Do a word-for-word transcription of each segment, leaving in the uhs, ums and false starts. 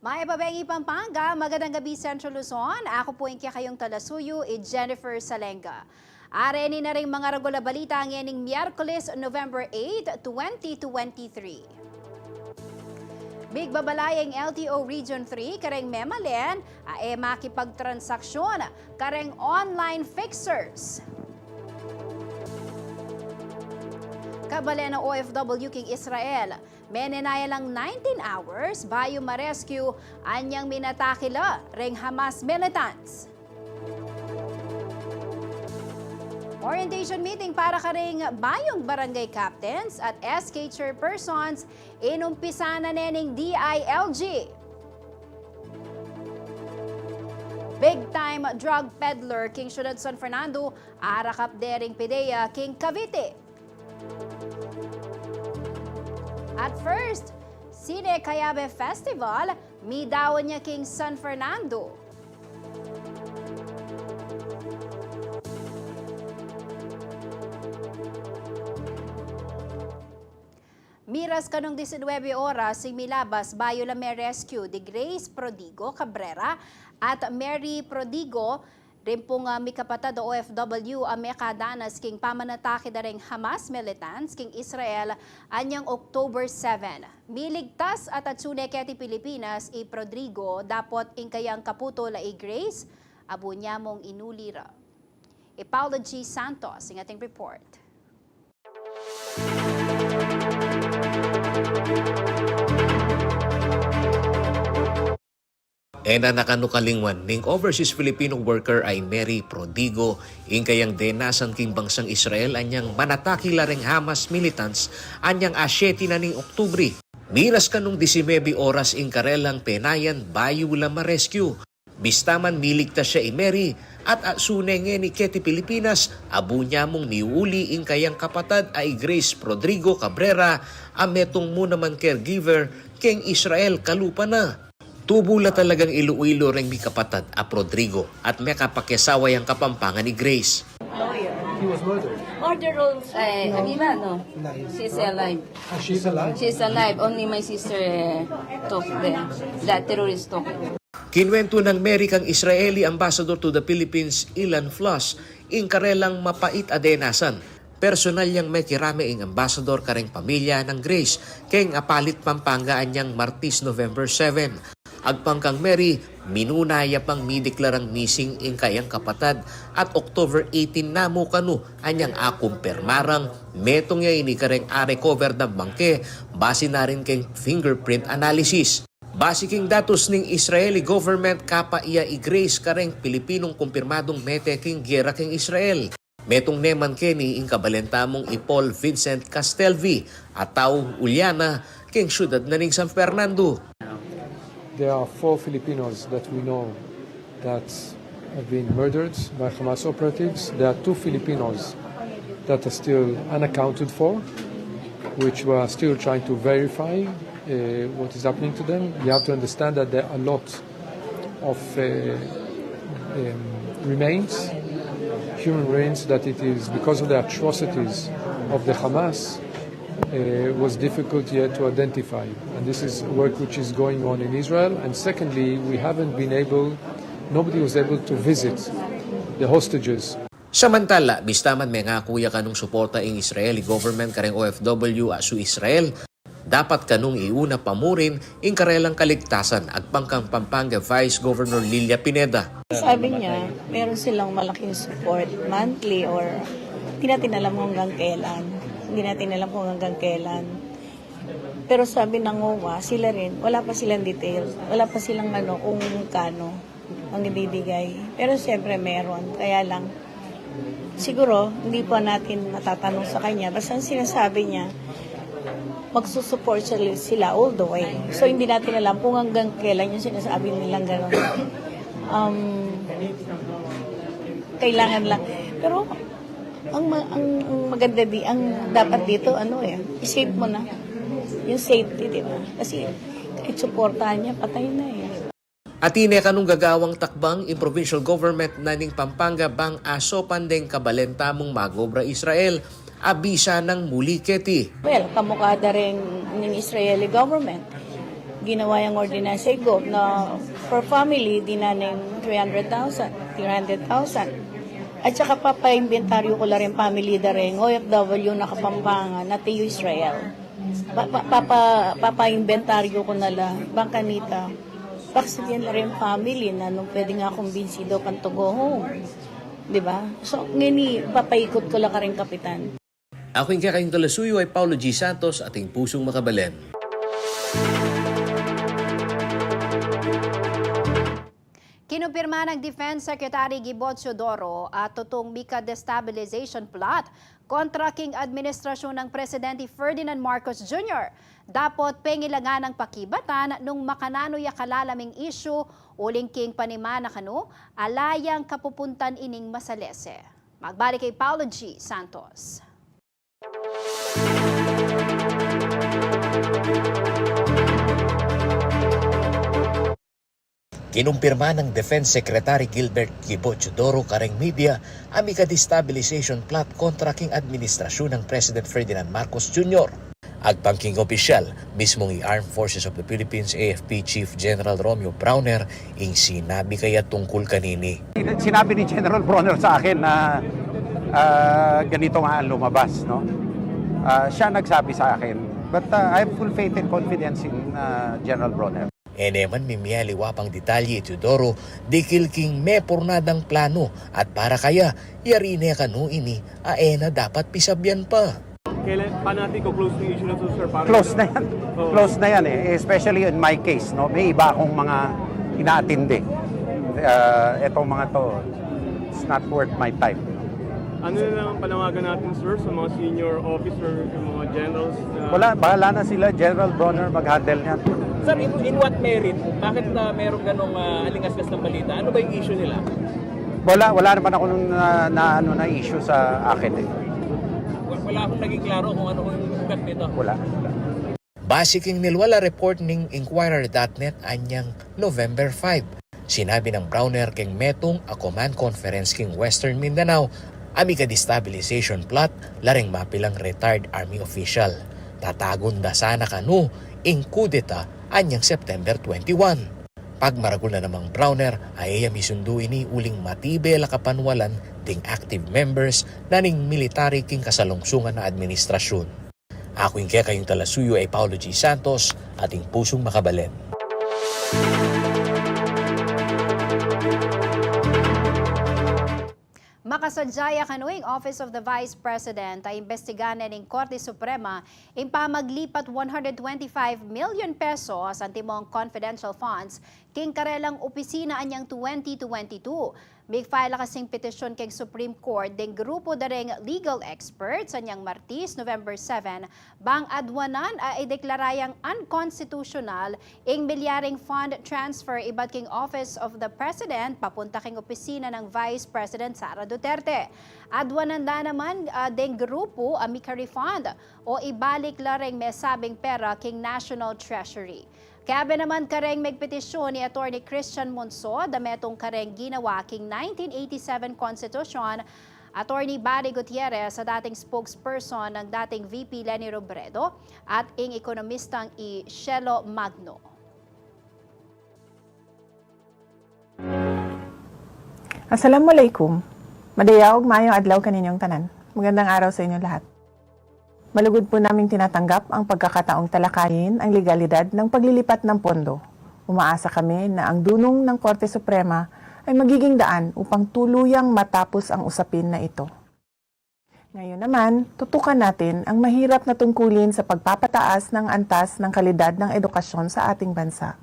Mayap a bengi Pampanga, magandang gabi Central Luzon. Aku pu ing kekayung talasuyu, i Jennifer Salenga. Areni na ring mga regular a balita ngening Miyerkules, November eight, twenty twenty-three. Migbabalay ing L T O Region three kareng memalen a e makipagtransaksyon kareng online fixers. Kabalen a O F W king Israel, menenaya lang nineteen hours bayu ma-rescue anyang minatake la reng Hamas militants. Orientation meeting para kareng bayung barangay captains at S K chairpersons inumpisan na ne ning D I L G. Big time drug peddler king syudad San Fernando, arakap de ring PDEA king Cavite. At first, Cine Cayabe Festival, midaun ya king San Fernando. Miras kanung diesinuebe oras ing milabas bayu la me-rescue di Grace Prodigo Cabrera at Mary Prodigo, rin pung, ah, mikapatad a O F W a mekadanas king pamanatake da reng Hamas militants king Israel anyang October seven. Miligtas at atsu ne keti Pilipinas i Prodigo dapot ing kayang kaputol a i Grace, abu nya mung inuli ra. I Paolo G Santos ing ating report. E na kanu kalingwan ning overseas Filipino worker a i Mary Prodigo, ing kayang denasan king bansang Israel anyang manatake la reng Hamas militants anyang a siete na ning Oktubre. Miras kanung diesinuebe oras ing karelang penayan bayu la ma-rescue. Bista man miligtas ya i Mary, at atsu ne ngeni keti Pilipinas, abu nya mung miuli ing kayang kapatad a i Grace Prodigo Cabrera, a metung mu naman caregiver keng Israel kalupa na. Tubu la talagang Iloilo reng mikapatad a Prodigo at mekapakiasawa yang Kapampangan i Grace. He was murdered. Order rolls. Eh, Amina, no? Nice. She's alive. Ah, she's alive? She's alive. Only my sister, eh, took the, the terrorist took it. Kinwentu nang Mary kang Israeli ambassador to the Philippines, Ilan Flaws, ing karelang mapait a denasan. Personal yang mekirame ing ambassador kareng pamilya nang Grace, keng Apalit, Pampanga anyang Martes, November seven. Agpang kang Mary, minuna ya pang mideklarang missing ing kayang kapatad at October eighteen namu kanu anyang akumpirma rang metung ya ini kareng a-recover dang bangke base na rin keng fingerprint analysis. Base king datus ning Israeli government, kapa iya i Grace kareng Pilipinong kumpirmadung mete king gera keng Israel. Metung ne man keni ing kabalen tamung i Paul Vincent Castelvi, a tau Uliana, keng syudad na ning San Fernando. There are four Filipinos that we know that have been murdered by Hamas operatives. There are two Filipinos that are still unaccounted for, which we are still trying to verify, uh, what is happening to them. You have to understand that there are a lot of, uh, um, remains, human remains, that it is because of the atrocities of the Hamas, uh, was difficult yet to identify. And this is work which is going on in Israel. And secondly, we haven't been able, nobody was able to visit the hostages. Samantala, bista man mengaku ya kanung suporta ing Israeli government kareng O F W a su Israel, Dapat kanung iuna pa murin ing karelang kaligtasan, agpang kang Pampanga Vice Governor Lilia Pineda. Sabi niya, meron silang malaking support monthly or di natin alam kung hanggang kailan. Hindi natin alam kung hanggang kailan. Pero sabi ng OWWA, sila rin, wala pa silang detail. Wala pa silang ano, kung kano ang ibibigay. Pero siyempre meron. Kaya lang, siguro, hindi pa natin matatanong sa kanya. Basta ang sinasabi niya, magsusupport sila, sila all the way. So, hindi natin alam kung hanggang kailan yung sinasabi nilang gano'n. Um, kailangan lang. Pero, ang, ma- ang, ang maganda di, ang dapat dito, ano eh, i-save mo na. Yung safety, di ba? Kasi, kahit suportahan niya, patay na eh. Atin e kanung gagawang takbang ing provincial government na ning Pampanga bang asopan deng kabalen tamung mag-obra Israel, abisa nang muli keti. Well, kamukha da rin ning Israeli government. Ginawa yang ordinansa yung gov na per family, di na ning three hundred thousand, three hundred thousand. At saka papa-inventaryo ko la rin family da rin, O F W na Kapampangan, na tiyu Israel. Pa, pa, papa, papa-inventaryo ko na la, bang kanita. Pakasabyan la rin family na nung pwede nga kumbinsido kan to go home. Di ba? So, ngeni, papaikot ko la karing kapitan. Aku ing kekayung talasuyu ay Paulo G Santos, ating pusung makabalen. Kinumpirma nang Defense Secretary Gibo Teodoro a tutung mika destabilization plot kontra king administrasyun nang Presidente Ferdinand Marcos Junior Dapot pengilangan nang pakibatan nung makananu ya kalalam ing isyu uling king paniman na kanu ala yang kapupuntan ining masalese. Magbalik kay Paulo G Santos. Kinumpirma nang Defense Secretary Gilbert Gibo Teodoro kareng media a mika destabilization plot kontra king administrasyun nang President Ferdinand Marcos Junior Agpang king opisyal, mismung i Armed Forces of the Philippines, A F P, Chief General Romeo Brawner ing sinabi kaya tungkul kanini. Sinabi ni General Brawner sa akin na, ah, ganito nga ang lumabas, no? Ah, siya nagsabi sa akin. But, ah, I have full faith and confidence in, ah, General Brawner. E ne man mimialiwa pang detalye i Teodoro dikil king mepurna dang planu at para kaya yari ne kanu ini a e na dapat pisabyan pa. Kailan pa natin ko-close yung issue na to, sir? Para close na yan. Oo. Close na yan eh. Especially in my case, no? May iba akong mga inaatindi. Ah, etong mga to, it's not worth my time. Ano na lang ang panawagan natin, sir, sa mga senior officer, sa mga generals na... Wala, bahala na sila, General Brawner mag-handle niyan. Sir, in, in what merit? Bakit, ah, merong ganong, ah, alingasgas ng balita? Ano ba yung issue nila? Wala, wala naman ako nung na, na, ano, na issue sa akin eh. Wa-, wala akong naging klaro kung ano yung ugat nito. Wala. Base king nilwal a report ning Inquirer dot net anyang November five, sinabi nang Brawner keng METUNG a command conference king Western Mindanao a mika destabilization plot la reng mapilang retired army official. Tatagun da sana kanu ing kudeta anyang September twenty-one. Pagmaragul na namang Brawner a e ya misundu ini uling matibe la kapanwalan ding active members na ning military king kasalungsungan a administrasyun. Aku ing kekayung talasuyu ay Paulo G Santos, ating pusung makabalen. Makasadya ya kanu ing Office of the Vice President a imbestigan ne ning Korte Suprema ing pamaglipat one hundred twenty-five million pesos antimong confidential funds king karelang opisina anyang twenty twenty-two. Mig-file la kasing petisyun keng Supreme Court deng grupu da reng legal experts anyang Martis, November seven, bang adwanan a ideklara yang unconstitutional ing milyaring fund transfer ibat king Office of the President papunta king opisina nang Vice President Sara Duterte. Adwanan da naman, ah, deng grupu a mika-refund o ibalik la reng mesabing pera king National Treasury. Kayabe naman kareng megpetisyun i Attorney Christian Monsod a metung kareng ginawa king nineteen eighty-seven Konstitusyon, Attorney Barry Gutierrez a dating spokesperson nang dating V P Leni Robredo at ing ekonomistang i Shelo Magno. Assalamualaikum. Madayaug mayung adlaw kaninyong tanan. Magandang araw sa inyong lahat. Malugud po naming tinatanggap ang pagkakataong talakayin ang legalidad ng paglilipat ng pondo. Umaasa kami na ang dunong ng Korte Suprema ay magiging daan upang tuluyang matapos ang usapin na ito. Ngayon naman, tutukan natin ang mahirap na tungkulin sa pagpapataas ng antas ng kalidad ng edukasyon sa ating bansa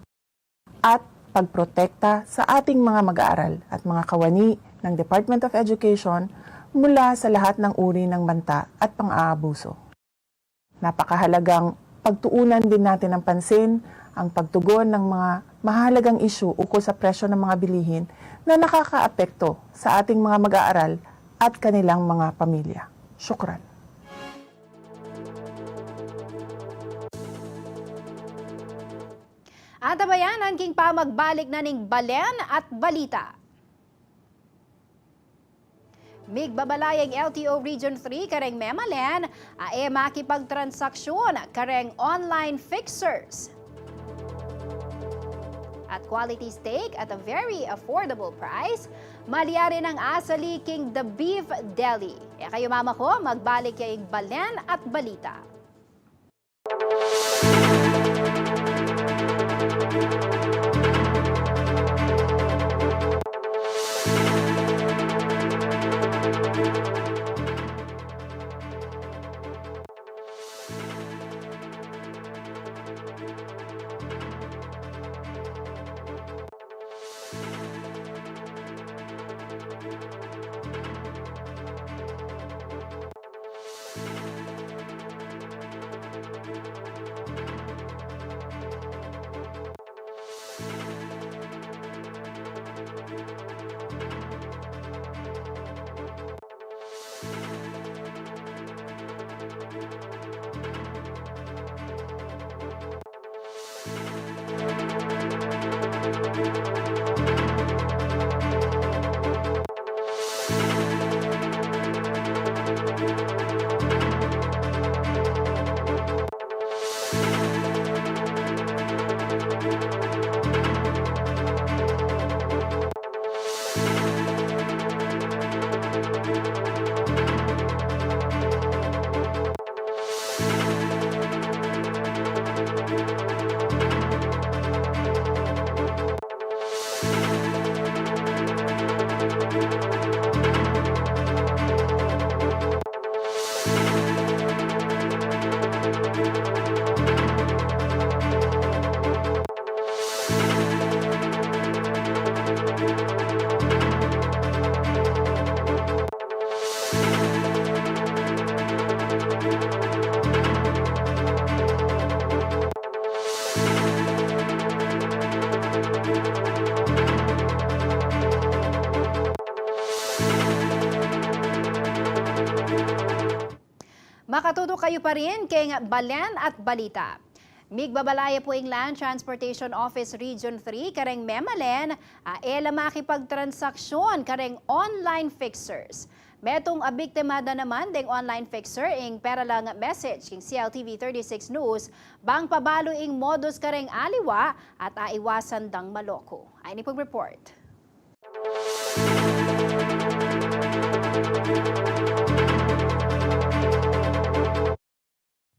at pagprotekta sa ating mga mag-aaral at mga kawani ng Department of Education mula sa lahat ng uri ng banta at pang-aabuso. Napakahalagang pagtuunan din natin ng pansin ang pagtugon ng mga mahalagang isyu ukol sa presyo ng mga bilihin na nakakaapekto sa ating mga mag-aaral at kanilang mga pamilya. Shukran. Antabayanan king pamagbalik na ning Balen at Balita. Migbabalay ing L T O Region three kareng memalen a e makipagtransaksyon kareng online fixers. At quality steak at a very affordable price, malyari nang asali king The Beef Deli. E kayu mamako, magbalik ya ing Balen at Balita. Makatutok kayu pa rin keng Balen at Balita. Migbabalaya pu ing Land Transportation Office Region three kareng memalen a e la makipagtransaksyon kareng online fixers. Metung abiktima da naman deng online fixer ing pera lang message king C L T V thirty-six News bang pabalu ing modus kareng aliwa at aiwasan dang maloko. Ayni pung report.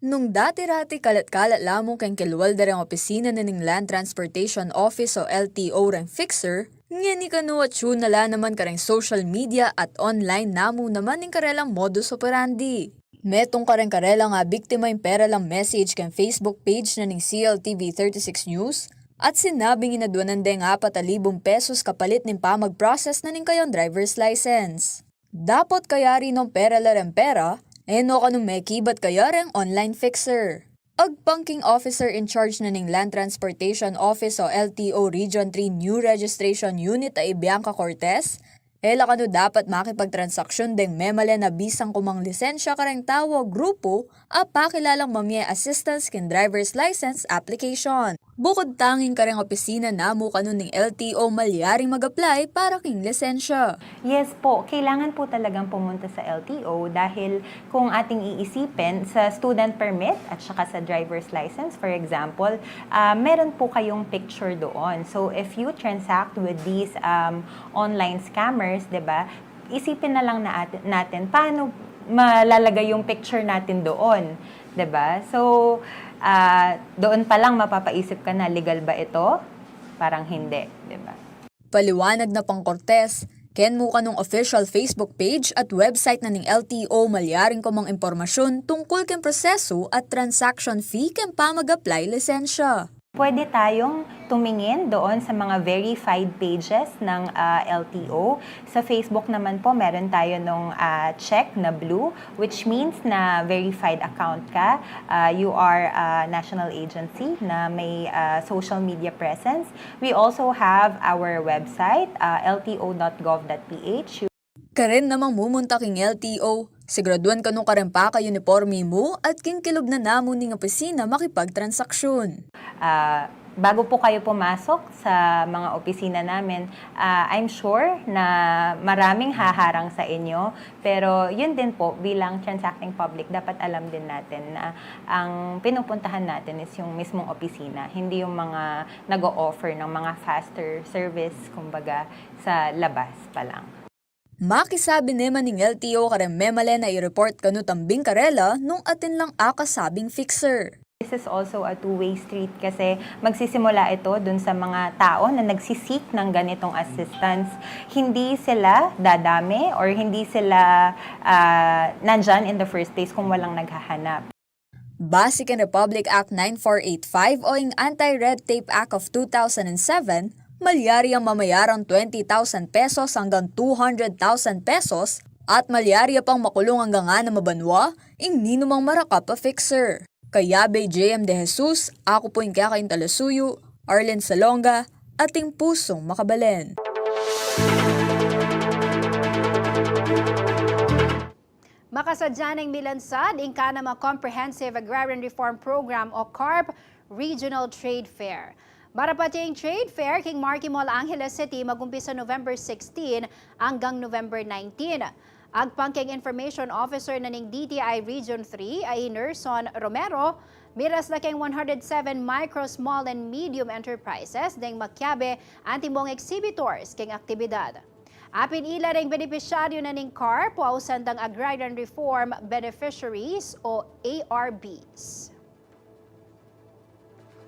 Nung dati-rati kalat-kalat la mu keng kilwal da reng opisina na ning Land Transportation Office o L T O reng fixer, ngeni kanu atyu na la naman kareng social media at online na mu naman ing karelang modus operandi. Metung kareng karelang abiktima ing pera lang message keng Facebook page na ning C L T V thirty-six News at sinabing inadwanan deng apat a libung pesos kapalit ning pamag-process na ning kayang driver's license. Dapot kayari nung pera la reng pera, e no kanu mekibat kaya reng online fixer. Agpang king officer in charge na ning Land Transportation Office o L T O Region three New Registration Unit a i Bianca Cortez, e la kanu dapat makipagtransaksyon deng memalen a bisang kumang lisensya kareng tau o grupu a pakilalang mamie assistance king driver's license application. Bukud tanging kareng opisina na mu kanu ning L T O malyaring mag-apply para king lisensya. Yes po, kailangan po talagang pumunta sa L T O dahil kung ating iisipin sa student permit at saka sa driver's license, for example, ah, meron po kayong picture doon. So, if you transact with these, um, online scammers, 'di ba? Isipin na lang na at-, natin, paano, malalagay yung picture natin doon, 'di ba? So, ah, doon pa lang mapapaisip ka na, "Legal ba ito?" Parang hindi, 'di ba? Paliwanag na pang Cortez, ken mu kanung official Facebook page at website na ning L T O malyaring kumang impormasyun tungkul king prosesu at transaction fee ken pamag-apply lisensya. Pwede tayong tumingin doon sa mga verified pages ng, ah, L T O. Sa Facebook naman po, meron tayo nung, ah, check na blue, which means na verified account ka. Ah, you are a national agency na may, ah, social media presence. We also have our website, ah, L T O dot gov dot P H. Karin namang mumunta king L T O, siguraduan kanu kareng paka-uniporme mu at king kilub na namu ning opisina makipagtransaksyon. Ah, bago po kayo pumasok sa mga opisina namin, ah, I'm sure na maraming haharang sa inyo, pero yun din po, bilang transacting public, dapat alam din natin na ang pinupuntahan natin is yung mismong opisina, hindi yung mga nag-o-offer ng mga faster service, kumbaga, sa labas pa lang. Makisabi ne man ing L T O kareng memalen a i-report kanu tambing karela nung atin lang akasabing fixer. This is also a two-way street kasi magsisimula ito dun sa mga tao na nagsi-seek ng ganitong assistance. Hindi sila dadami or hindi sila, ah, nandyan in the first place kung walang naghahanap. Base king Republic Act nine four eight five o ing Anti-Red Tape Act of two thousand and seven, malyari yang mamayarang twenty thousand pesos anggang two hundred thousand pesos at malyari ya pang makulung anggang anam a banwa ing ninumang marakap a fixer. Kayabe J M De Jesus, aku pu ing kekayu a talasuyu, Arlen Salonga, ating pusung makabalen. Makasadya neng milansad ing kanam a Comprehensive Agrarian Reform Program o CARP Regional Trade Fair. Marapat ya ing trade fair king Marquee Mall, Angeles City, magumpisa November sixteen anggang November nineteen. Agpang keng Information Officer na ning D T I Region three, a i Nerson Romero, miras la keng one hundred seven micro, small, and medium enterprises deng makiabe antimong exhibitors keng aktibidad. Apin ila reng benepisyaryu na ning CARP o ausandang Agrarian Reform Beneficiaries o A R Bs.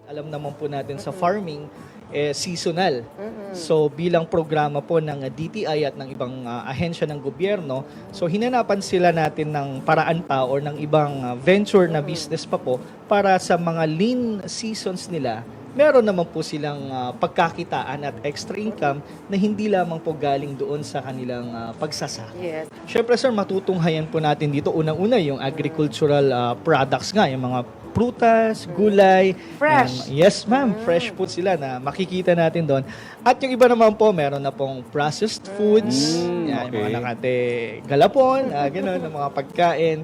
Alam naman po natin sa farming, eh, seasonal. So, bilang programa po ng D T I at ng ibang, ah, ahensya ng gobyerno, so hinanapan sila natin ng paraan pa or ng ibang, ah, venture na business pa po para sa mga lean seasons nila, meron naman po silang, ah, pagkakitaan at extra income na hindi lamang po galing doon sa kanilang, ah, pagsasaka. Yes. Siyempre, sir, matutunghayan po natin dito, unang-una, yung agricultural, ah, products nga, yung mga prutas, gulay. Fresh. Yan. Yes, ma'am. Fresh po sila na makikita natin doon. At yung iba naman po, meron na pong processed foods. Mm, yan, yung mga okay. Nakate galapon, ah, ganun, yung mga pagkain.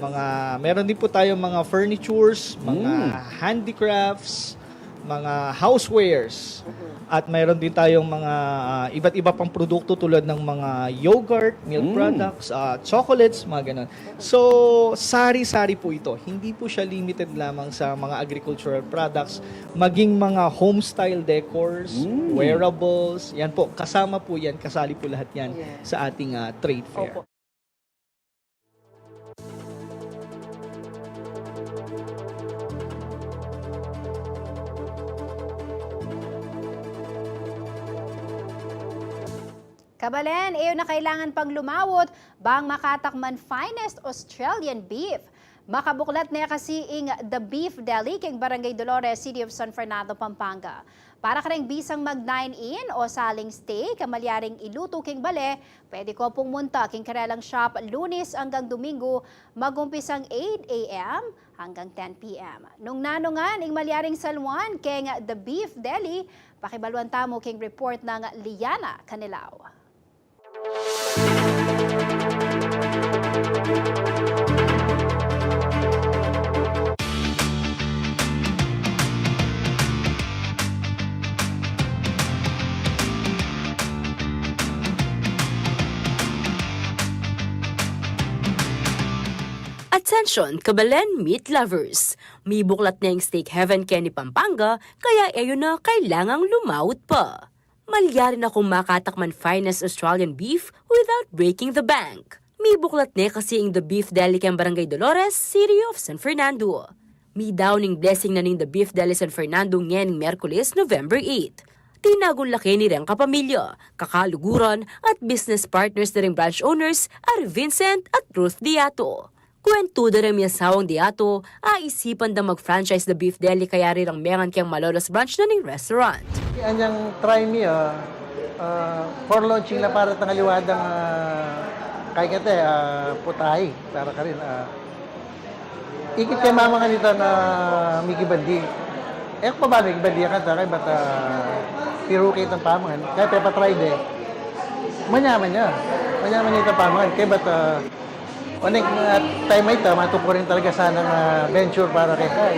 Mga, meron din po tayong mga furnitures, mga handicrafts, mga housewares. At mayroon din tayong mga, ah, iba't iba pang produkto tulad ng mga yogurt, milk products, ah, chocolates, mga ganun. So, sari-sari po ito. Hindi po siya limited lamang sa mga agricultural products, maging mga home style decors, wearables, yan po, kasama po yan, kasali po lahat yan sa ating, ah, trade fair. Opo. Kabalen, e yu na kailangan pang lumawut bang makatakman finest Australian beef. Makabuklat ne kasi ing The Beef Deli king Barangay Dolores, City of San Fernando, Pampanga. Para kareng bisang mag-dine-in o saling steak a malyaring ilutu king bale, pwede ko pung munta king karelang shop Lunes anggang Domingo, magumpisang eight A M anggang ten P M. Nung nanu ngan ing malyaring salwan keng The Beef Deli, pakibaluan tamu king report nang Liana Canelao. Attention, kabalen meat lovers! Mibuklat ne ing Steak Heaven keni Pampanga, kaya e yu na kailangang lumawut pa. Malyari na kung makatakman finest Australian beef without breaking the bank. Mibuklat ne kasi ing The Beef Deli keng Barangay Dolores, City of San Fernando. Midaun ing blessing na ning The Beef Deli San Fernando ngening Miyerkules, November eight. Tinagun la keni reng kapamilya, kakaluguran, at business partners da ring branch owners, a ri Vincent at Ruth Diato. Kuwentu da reng miasawang Diato, aisipan dang mag-franchise The Beef Deli kayari rang mengan keng Malolos branch na ning restaurant. Anyang try mi, ah, ah, for launching la para tang aliwa dang, ah, kaya kete, ah, putahe, para karin, ah, ikit keng mamangan itang, ah, migibandi. E ku pa ba migibandi keta, kaybat, ah, piru ke itang pamangan, kaya pepa-try de. Manyaman ya. Manyaman ya itang pamangan, kaybat, ah, Onek, ah, time a ita, matuku rin talaga sanang, ah, venture para keka.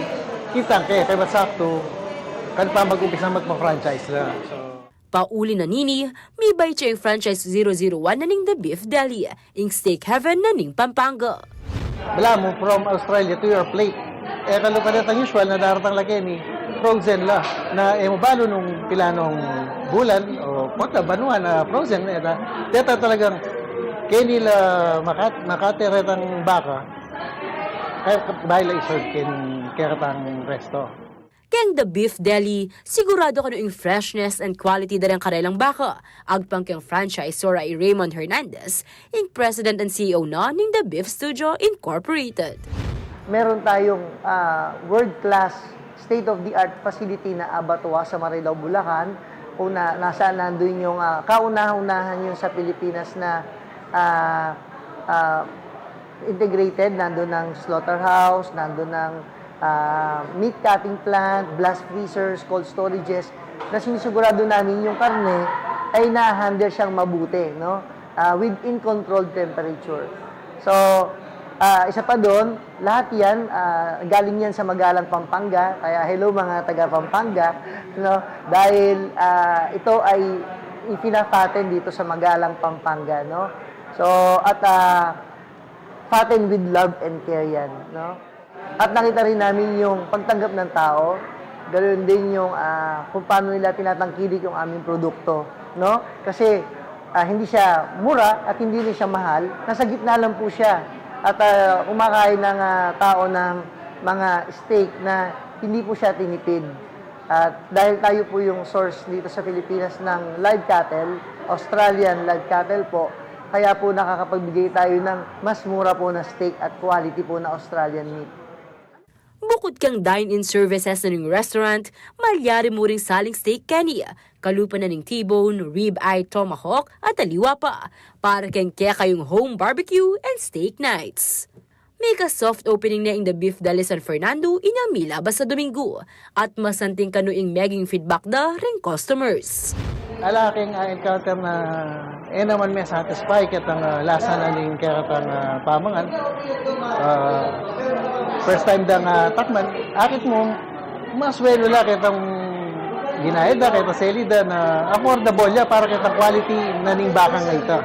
Kitang ke, kaybat saktu, kanu pa mag-umpisa magpa-franchise la. So, pauli na nini, mibait ya ing franchise zero zero one na ning The Beef Deli, ing steak heaven na ning Pampanga. Balamu, from Australia to your plate. E kalupa detang usual na daratang la keni, frozen la, na e mu balu nung pilanung bulan o kota banua na frozen na, e da. Deta talagang keni la makat-, makate retang baka. Kaya bayu la i-serve keng keretang resto. Keng The Beef Deli, sigurado ka na ing freshness and quality da reng karelang baka. Agpang keng franchisor a i Raymond Hernandez, ing President and C E O na ning The Beef Studio Incorporated. Meron tayong, ah, world-class, state-of-the-art facility na abattoir sa Marilao, Bulacan. Kung na, nasa, nandun yung, ah, kauna-unahan yung sa Pilipinas na, ah, ah, integrated, nandun ang slaughterhouse, nandun ang, ah, meat cutting plant, blast freezers, cold storages, na sinisigurado namin yung karne ay na-handle siyang mabuti, no? Ah, within controlled temperature. So, ah, isa pa dun, lahat yan, ah, galing yan sa Magalang, Pampanga. Kaya hello, mga taga Pampanga, no? Dahil, ah, ito ay ipinapatent dito sa Magalang, Pampanga, no? So, at, ah, fatten with love and care yan, no? At nakita rin namin yung pagtanggap ng tao, ganoon din yung, ah, kung paano nila tinatangkilik yung aming produkto, no? Kasi, ah, hindi siya mura at hindi rin siya mahal, nasa gitna lang po siya. At, ah, kumakain ng, ah, tao ng mga steak na hindi po siya tinipid. At dahil tayo po yung source dito sa Pilipinas ng live cattle, Australian live cattle po, kaya po nakakapagbigay tayo ng mas mura po na steak at quality po na Australian meat. Bukut keng dine-in services na ning restaurant, malyari mu ring saling steak keni, kalupa na ning T-bone, rib eye, tomahawk, at aliwa pa, para keng kekayung home barbecue and steak nights. Mika soft opening ne ing The Beef Deli San Fernando inyang milabas a Domingo, at masanting kanu ing meging feedback da ring customers. Ala keng, ah, encounter na e naman me-satisfy ketang, ah, lasa na ning keretang, ah, pamangan. Ah, first time dang, ah, takman, akit mu, masuelu la ketang ginaya da, ketang seli da na affordable ya para ketang quality na ning bakang ita.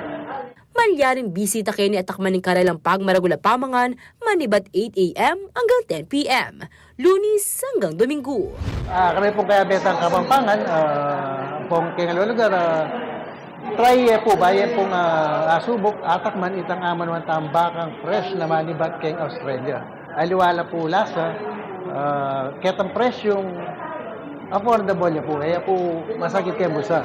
Malyaring bisita keni at takman ing karelang pagmaragul a pamangan manibat eight A M anggang ten P M, Lunes anggang Domingo. Ah, kami pung kayabetang Kapampangan, ah, pung keng aliwang lugar, ah, try ye pu, bayu ye pung, ah, asubuk, atakman itang amanuan tambakang fresh na manibat keng Australia. Aliwa la pu lasa, ah, ketang presyung affordable ya pu, kaya pu masakit keng bulsa.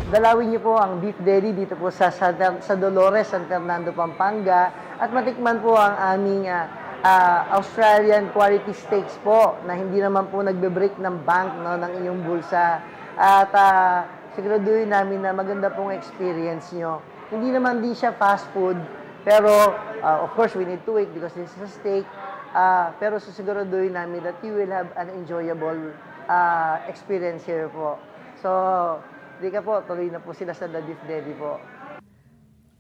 Dalawin niyo po ang Beef Deli dito po sa, sa, sa Dolores, San Fernando, Pampanga, at matikman po ang aming, ah, ah, Australian quality steaks po na hindi naman po nagbe-break ng bank, no, ng inyong bulsa. At, ah, siguraduhin namin na maganda pong experience nyo. Hindi naman din siya fast food, pero, ah, of course, we need to wait because this is a steak. Ah, pero sisiguraduhin namin that you will have an enjoyable, ah, experience here po. So, di ka po, tuloy na po sila sa The Beef Deli po.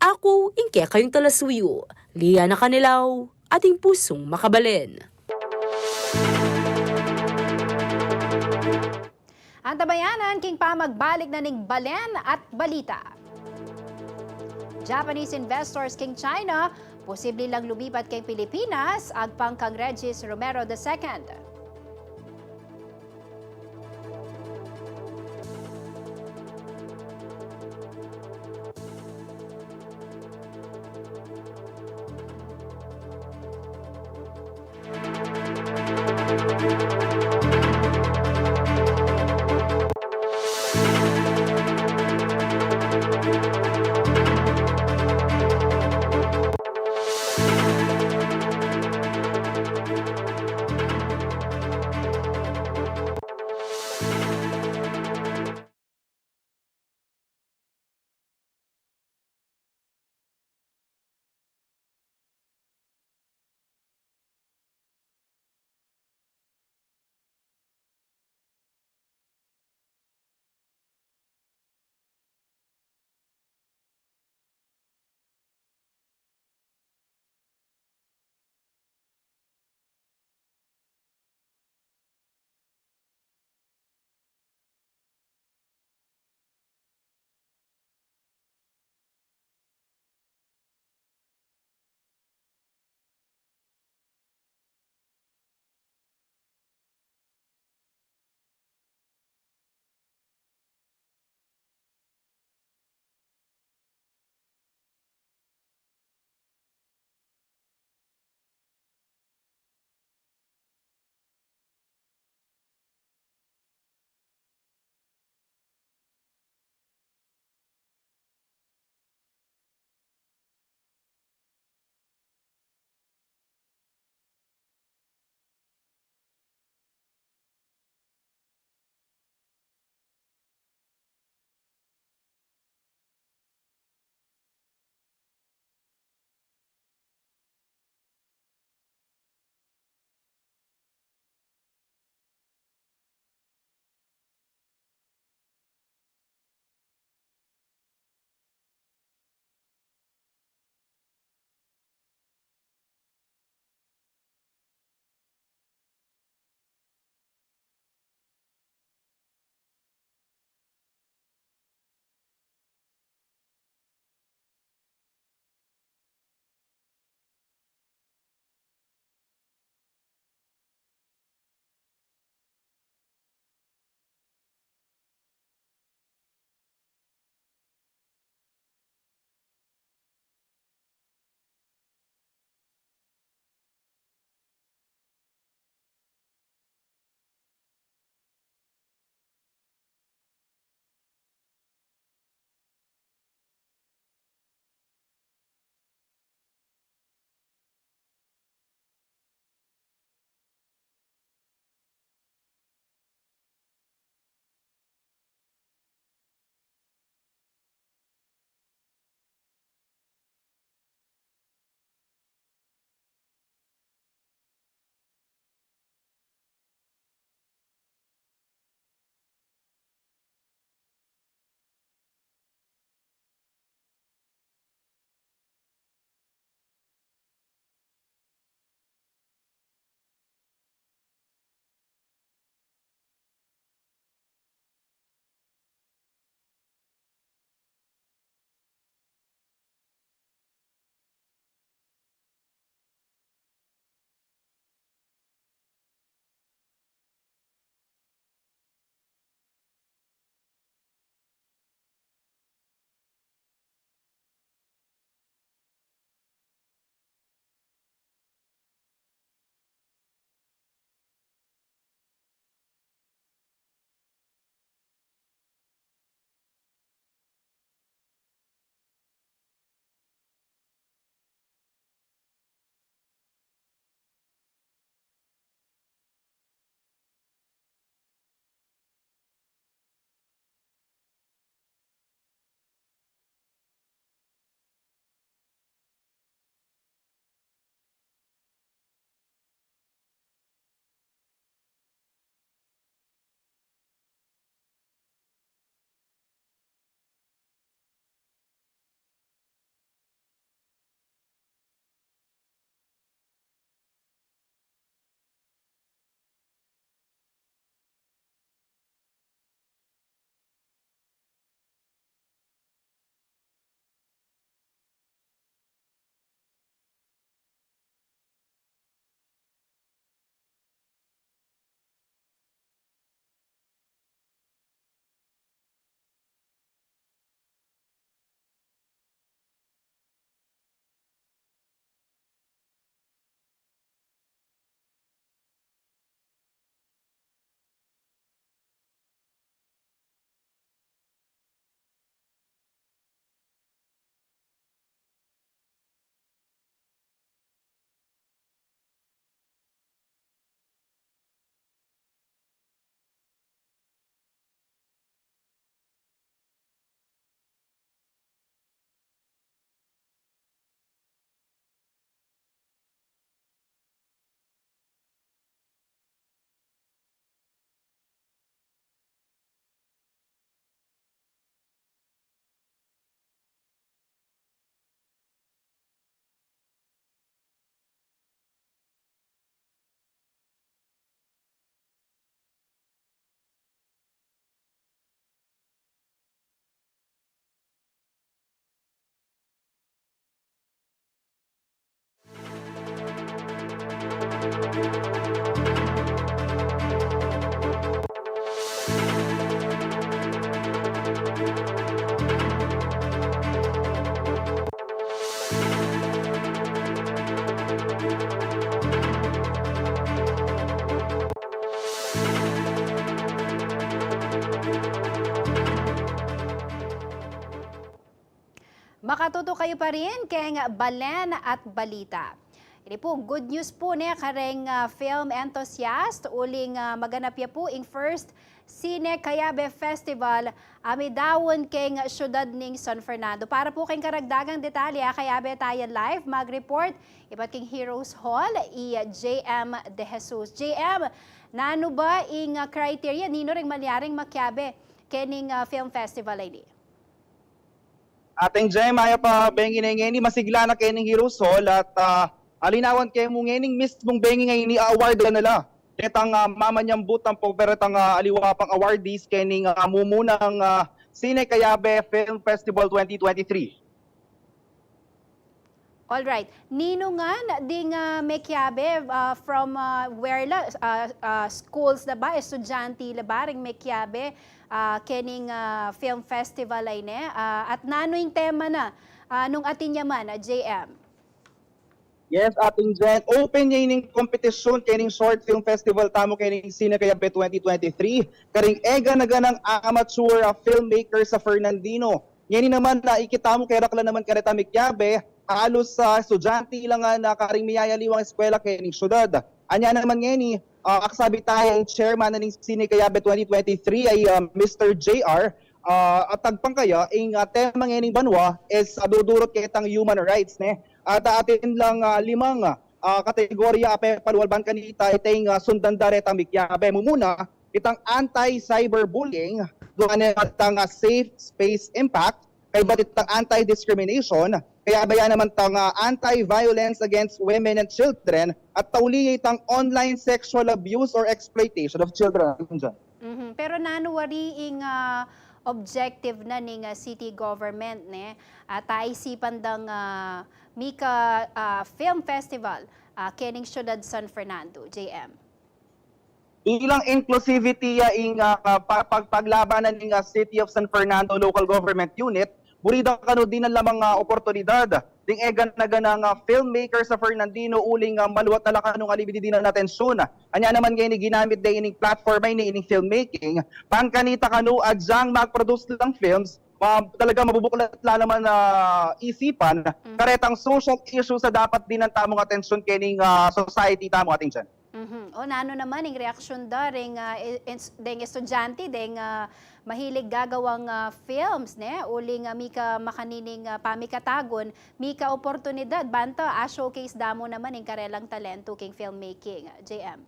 Aku ing kekayung talasuyu, Liana Canelao, ating pusung makabalen. Antabayanan king pamagbalik na ning balen at balita. Japanese investors king China, posible lang lumipat king Pilipinas, agpang kang Regis Romero the second. Makatutu kayu pa rin keng Balen at Balita. Ini pu, good news pu ne kareng, ah, film enthusiast, uling, ah, maganap ya pu ing first Cine Cayabe Festival a midaun keng syudad ning San Fernando. Para pu keng karagdagang detalye, ah, kayabe taya live mag-report ibat king Heroes Hall i J M De Jesus. J M, nanu ba ing, ah, criteria, ninu ring malyaring makiabe kening, ah, film festival a ini? Ating Jem, mayap a bengi ne ngeni, masigla na kening Heroes Hall at, ah, alinawan ke mu ngening mismung bengi ngeni, award na la detang, ah, mamanyambut ampong pero detang, ah, aliwa pang awardees kening, ah, mumunang, ah, Cine Cayabe Film Festival twenty twenty-three. All right. Ninu ngan ding, ah, mekiabe, ah, from, ah, where la, ah, ah, schools la ba, estudyante la ba ring mekiabe, ah, kening, ah, film festival a ini, ah, at nanu ing tema na, ah, nung atin ya man, ah, J M? Yes, ating Jen. Open ya ining competition kening short film festival tamu kening Cine Cayabe twenty twenty-three. Karing eganaganang amateur, ah, filmmaker sa Fernandino. Ngeni naman, ah, ikit tamu keraklan naman kareta mekiabe, halus, ah, estudyante la ngan, ah, karing miyayaliwang eskwela kening syudad. Anya naman ngeni, ah, aksabi taya ing chairman na ning Cine Cayabe twenty twenty-three ay, ah, Mister J R, ah, at agpang kaya ing, ah, tema ngening banwa is, ah, dudurut ketang human rights, ne? At, ah, atin lang, ah, limang, ah, kategorya a pepalual ban kanita, itang, ah, sundan da retang mekiabe. Mumuna, itang anti-cyberbullying, dua ne itang, ah, safe space impact, kaybat itang anti-discrimination, kayabe ya naman itang, ah, anti-violence against women and children, at tauli itang online sexual abuse or exploitation of children. Mhm. Pero nanu wari ing, ah, objective na ning, ah, city government, ne? At, ah, isipan dang, ah, mika, ah, film festival, ah, kening syudad San Fernando, J M? Ilang inclusivity ya ing, ah, pa-, pag-, paglabanan ning, ah, City of San Fernando Local Government Unit, buri da kanu dinan la mang, ah, oportunidad ding eganaganang, ah, filmmaker sa Fernandino uling, ah, maluat na la kanung alibidi dinan atensyun. Anya naman ngeni ginamit de ining platform a ini, ining filmmaking, ban kanita kanu agyang mag-produce lang films, ma-, talaga mabubuklat la naman, ah, isipan, mhm, karetang social issues a dapat dinan tamung atensyun kening, ah, society tamu, ating Jen. Mhm. O nanu naman ing reaksyun da ring, ah, e-, ens-, deng estudyante, deng, ah, mahilig gagawang, ah, films, ne? Uling, ah, mika makanining, ah, pamikatagun, mika oportunidad, ban ta, ah, showcase da mu naman ing karelang talentu king filmmaking, J M?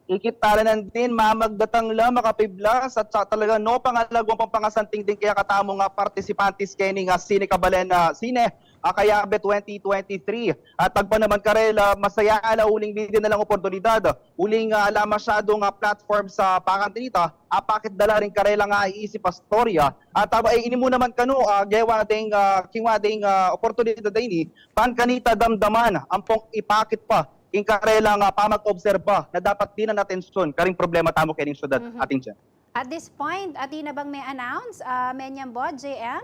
Ikit tala nandin, mamagdatang la, makapiblas, at sa talaga, no, pangalaguang pampangasanting ding kekatamung partisipantes kening, ah, Cine Kabalen, ah, Cine, ah, Cayabe twenty twenty-three. At agpang naman karela, masaya la uling bibie na lang oportunidad, uling, ah, ala masyadung, ah, platform sa pakanita, apakit da la ring karelang, ah, isip a storya. At, ah, e, ini mu naman kanu, ah, gewa ding, ah, kingwa ding, ah, oportunidad a ini, ban kanita damdaman ampong ipakit pa ing karelang, ah, pamag-obserba na dapat dinan atensyun karing problema tamu kening syudad, mhm, ating Jen. At this point, atin na bang me-announce, ah, menyambut, J M?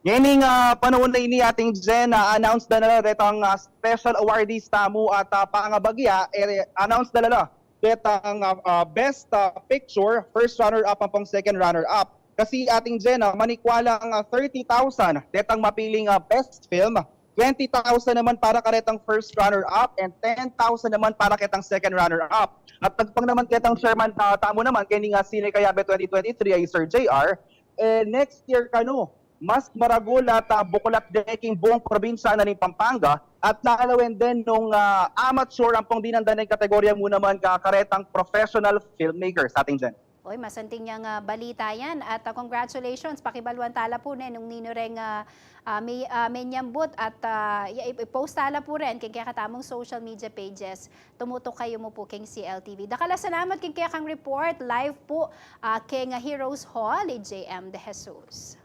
Ngening, ah, panaun a ini, ating Jen, ah, announce da na la detang, ah, special awardees tamu at, ah, pangabagya, e, announce da na la detang, ah, ah, best, ah, picture, first runner-up, ampong second runner-up. Kasi, ating Jen, ah, manikwa lang, ah, thirty thousand detang mapiling, ah, best film, twenty thousand naman para karetang first runner-up, and ten thousand naman para ketang second runner-up. At agpang naman ketang chairman, ah, tamu naman kening, ah, Cine Cayabe twenty twenty-three ay Sir J R, e, next year kanu, mas maragul at, ah, buklat de king buung probinsya na ning Pampanga, at lalawen din nung, ah, amateur ampong dinan da neng kategorya mu naman ka karetang professional filmmakers, ating Jen. Oy, masanting yang, ah, balita yan. At, ah, congratulations. Pakibaluan tala pu ne nung ninu reng, ah, ah, me-, ah, menyambut at, ah, ya, i-, i-post tala pu rin king kekatamung social media pages. Tumutuk kayu mu pu king C L T V. Dakal a salamat king kekang report. Live pu, ah, king, ah, Heroes Hall i J M De Jesus.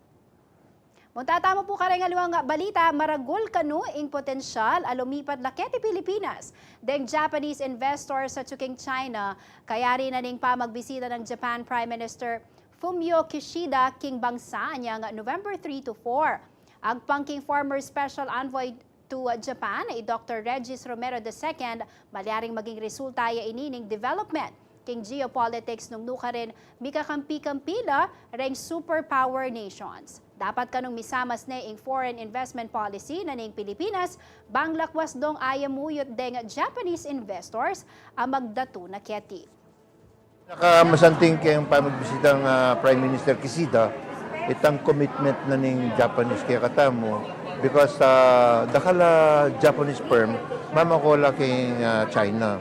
Munta tamu pu kareng aliwang balita, maragul kanu ing potensyal a lumipat la keti Pilipinas deng Japanese investor sa tuking China, kayari na ning pamagbisita nang Japan Prime Minister Fumio Kishida king bangsa niyang November three to four. Agpang king former special envoy to, uh, Japan, i Doktor Regis Romero the second, malyaring maging resulta ya ini ning development king geopolitics nung nukarin mikakampi-kampi la reng superpower nations. Dapat kanung misamas ne ing foreign investment policy na ning Pilipinas, bang lakwas dong ayamuyut deng Japanese investors a magdatu na keti. Naka masanting keng pamagbisitang, ah, Prime Minister Kishida, itang commitment na ning Japanese kekatamu, because, ah, dakal a Japanese firm mamakol la keng, ah, China.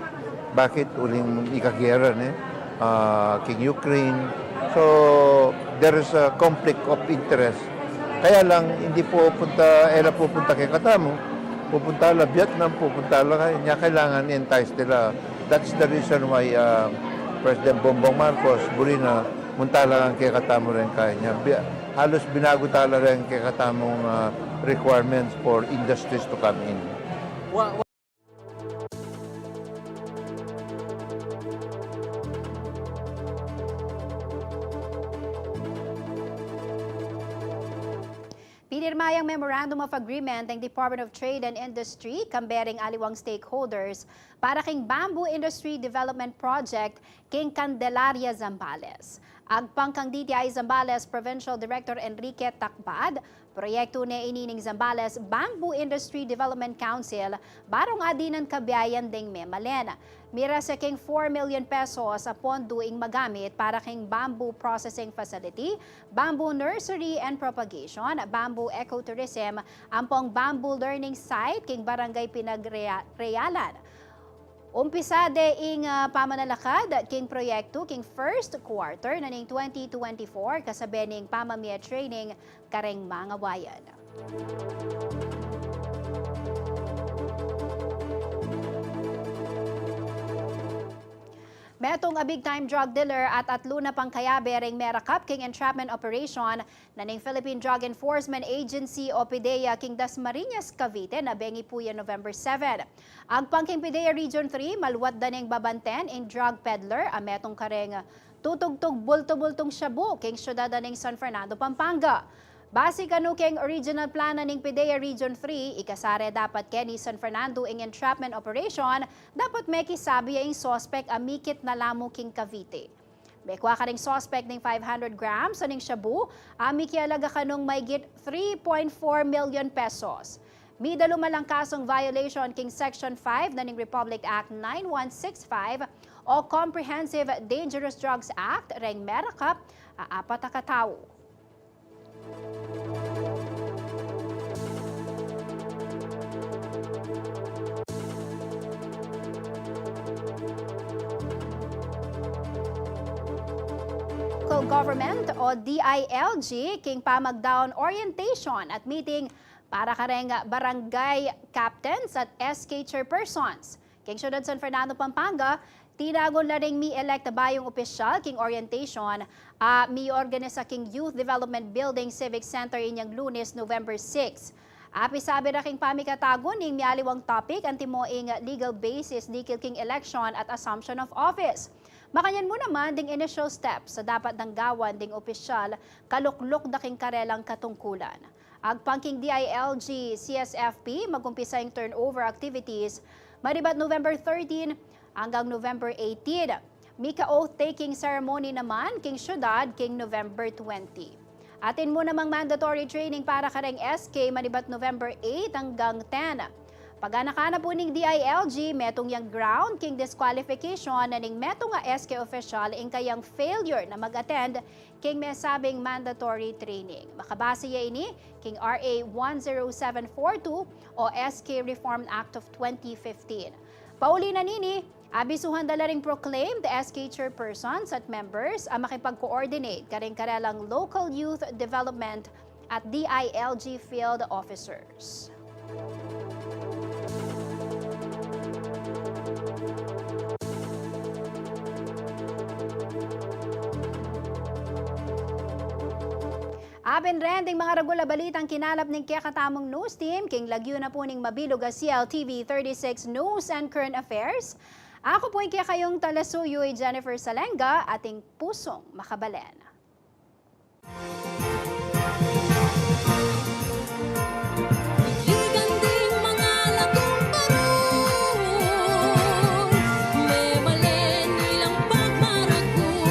Bakit? Uling ikagera ne, ah, keng Ukraine. So, there is a conflict of interest. Kaya lang, hindi pupunta, e la pupunta kekatamu, pupunta la Vietnam, pupunta la kaya, kailangan entice nila. That's the reason why, uh, President Bongbong Marcos, buri na, munta la kekatamu reng kaya. Bi-, halos binago tala reng kekatamung, uh, requirements for industries to come in. Wa-, wa- Pinirma yang Memorandum of Agreement ing Department of Trade and Industry, kambe ring aliwang stakeholders, para king Bamboo Industry Development Project king Candelaria, Zambales. Agpang kang D T I Zambales Provincial Director Enrique Tacbad, proyektu ne ini ning Zambales Bamboo Industry Development Council, barung adinan kabiayan deng memalen. Miras ya king four million pesos a pondu ing magamit para king bamboo processing facility, bamboo nursery and propagation, bamboo ecotourism, ampong bamboo learning site king Barangay Pinagrealan. Umpisa de ing, ah, pamanalakad king proyektu king first quarter na ning twenty twenty-four, kasabe ning pamamie training kareng mangawayan. Metung a big time drug dealer at atlu na pang kayabe ring merakap king entrapment operation na ning Philippine Drug Enforcement Agency o PDEA king Dasmariñas, Cavite, na bengi pu ya November seven. Agpang king PDEA Region three, maluat da neng babanten ing drug peddler a metung kareng tutugtug bultu-bultung shabu king syudad na ning San Fernando, Pampanga. Base kanu keng original plan na ning PDEA Region three, ikasare dapat keni San Fernando ing entrapment operation, dapat mekisabi ya ing suspek a mikit na la mu king Cavite. Mekua kareng suspek ning five hundred grams a ning shabu a mikialaga kanung maygit three point four million pesos. Midalu man lang kasung violation king Section five na ning Republic Act nine one six five o Comprehensive Dangerous Drugs Act reng merakap a apat a katau. Local Government o D I L G king pamagdaun orientation at meeting para kareng barangay captains at S K chairpersons. King syudad San Fernando, Pampanga, tinagun la ring mi-elect a bayung opisyal king orientation a miorganisa king Youth Development Building Civic Center inyang Lunes, November six. Apisabi ra king pamikatagun ning mialiwang topic antimo ing legal basis dikil king election at assumption of office. Makanyan mu naman ding initial steps a dapat dang gawan ding opisyal kalukluk da king karelang katungkulan. Agpang king D I L G C S F P, magumpisa ing turnover activities manibat November thirteen anggang November eighteen. Mika-oath-taking ceremony naman king syudad king November twenty. Atin mu namang mandatory training para kareng S K manibat November eight anggang ten. Paganakan na pu ning D I L G, metung yang ground king disqualification na ning metung a S K official ing kayang failure na mag-attend king mesabing mandatory training. Makabase ya ini king R A one zero seven four two o S K Reform Act of twenty fifteen. Pauli na nini, abisuhan da la ring proclaimed S K chairpersons at members a makipag-coordinate karing karelang local youth development at D I L G field officers. Aben ren ding mga ragul a balitang kinalap ning kekatamung news team, king lagyu na pu ning mabilug a C L T V thirty-six News and Current Affairs. Aku pu ing kekayung talasuyu, i Jennifer Salenga, ating pusung makabalen. Ligan ding mga lagumparo, memalen ilang pagmaragul.